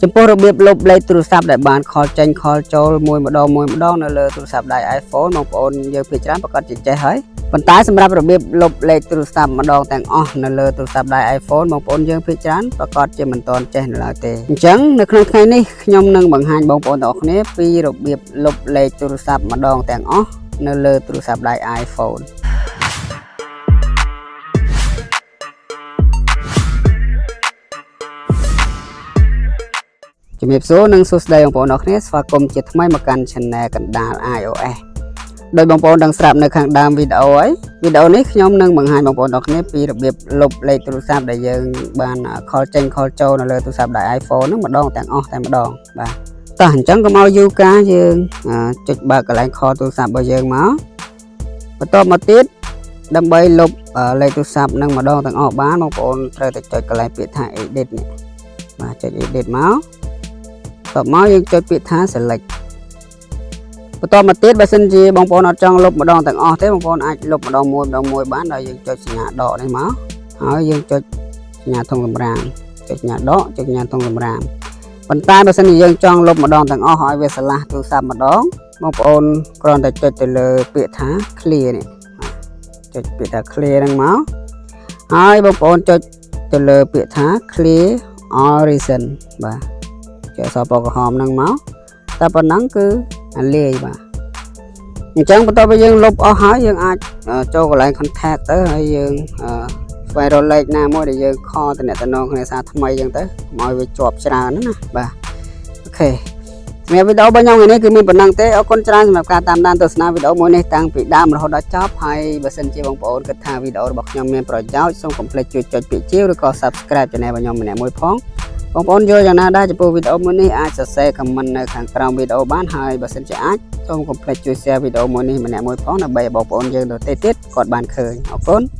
ចំពោះរបៀបលុបលេខទូរស័ព្ទដែលបាន call ចេញ call ចូលមួយម្ដងមួយម្ដងនៅលើទូរស័ព្ទដៃ iPhone បងប្អូនយើងភាគច្រើនប្រាកដជាចេះហើយប៉ុន្តែសម្រាប់របៀបលុបលេខទូរស័ព្ទម្ដងទាំងអស់នៅលើទូរស័ព្ទដៃ iPhone បងប្អូនយើងភាគច្រើនប្រាកដជាមិនទាន់ចេះនៅឡើយទេអញ្ចឹងនៅក្នុងថ្ងៃនេះខ្ញុំនឹងបង្ហាញបងប្អូនទាំងអស់គ្នាពីរបៀបលុបលេខទូរស័ព្ទម្ដងទាំងអស់នៅលើទូរស័ព្ទដៃ iPhone។ ជំរាបសួរនិងសួស្តីបងប្អូនអរគ្នាស្វាគមន៍ជាថ្មីមកកាន់ Channel កណ្ដាល iOS ដោយបងប្អូនដឹងស្រាប់នៅខាងដើមវីដេអូហើយវីដេអូនេះខ្ញុំនឹងបង្ហាញបងប្អូនអរគ្នាពីរបៀបលុបលេខទូរស័ព្ទដែលយើងបាន call ចេញ call ចូលនៅលើទូរស័ព្ទដៃ iPhone ហ្នឹងម្ដងទាំងអស់តែម្ដងបាទតោះអញ្ចឹងកុំឲ្យយូរកាយើងចុចបើកកន្លែង call ទូរស័ព្ទរបស់យើងមកបន្ទាប់មកទៀតដើម្បីលុបលេខទូរស័ព្ទនឹងម្ដងទាំងអស់បានបងប្អូនត្រូវតែចុចកន្លែងពាក្យថា edit នេះបាទចុច edit មកបន្ទាប់មកយើងចុចពាក្យថា select បន្តមកទៀតបើសិនជាបងប្អូនអត់ចង់លុបម្ដងទាំងអស់ទេបងប្អូនអាចលុបម្ដងមួយម្ដងមួយបានដោយយើងចុចសញ្ញាដកនេះមកហើយយើងចុចសញ្ញាធុងសម្រាមចុចសញ្ញាដកចុចសញ្ញាធុងសម្រាមប៉ុន្តែបើសិនជាយើងចង់លុបម្ដងទាំងអស់ឲ្យវាស្រឡះទូរស័ព្ទម្ដងបងប្អូនគ្រាន់តែចុចទៅលើពាក្យថា clear នេះចុចពាក្យថា clear ហ្នឹងមកហើយបងប្អូនចុចទៅលើពាក្យថា clear all recent បាទចុចអក្សរពណ៌ក្រហមហ្នឹងមកតែប៉ុណ្ណឹងគឺអាលាយបាទអញ្ចឹងបន្ទាប់ពីយើងលុបអស់ហើយយើងអាចចូលកន្លែង contact ទៅហើយយើងស្វែងរកលេខណាមួយដែលយើង call តំណតំណងគ្នាសារថ្មីអញ្ចឹងទៅកុំឲ្យវាជាប់ច្រើនណាបាទ OK សម្រាប់វីដេអូរបស់ខ្ញុំថ្ងៃនេះគឺមានប៉ុណ្ណឹងទេអរគុណច្រើនសម្រាប់ការតាមដានទស្សនាវីដេអូមួយនេះតាំងពីដើមរហូតដល់ចប់ហើយបើសិនជាបងប្អូនគិតថាវីដេអូរបស់ខ្ញុំមានប្រយោជន៍សូមកុំភ្លេចជួយចុចពាក្យជាវឬក៏ Subscribe Channel របស់ខ្ញុំម្នាក់មួយផងបងប្អូនយល់យ៉ាងណាដែរចំពោះវីដេអូមួយនេះអាចសរសេរ comment នៅខាងក្រោមវីដេអូបានហើយបើសិនជាអាចសូមកុំភ្លេចជួយ share វីដេអូមួយនេះម្នាក់មួយផងដើម្បីឲ្យបងប្អូនយើងដទៃទៀតគាត់បានឃើញអរគុណ។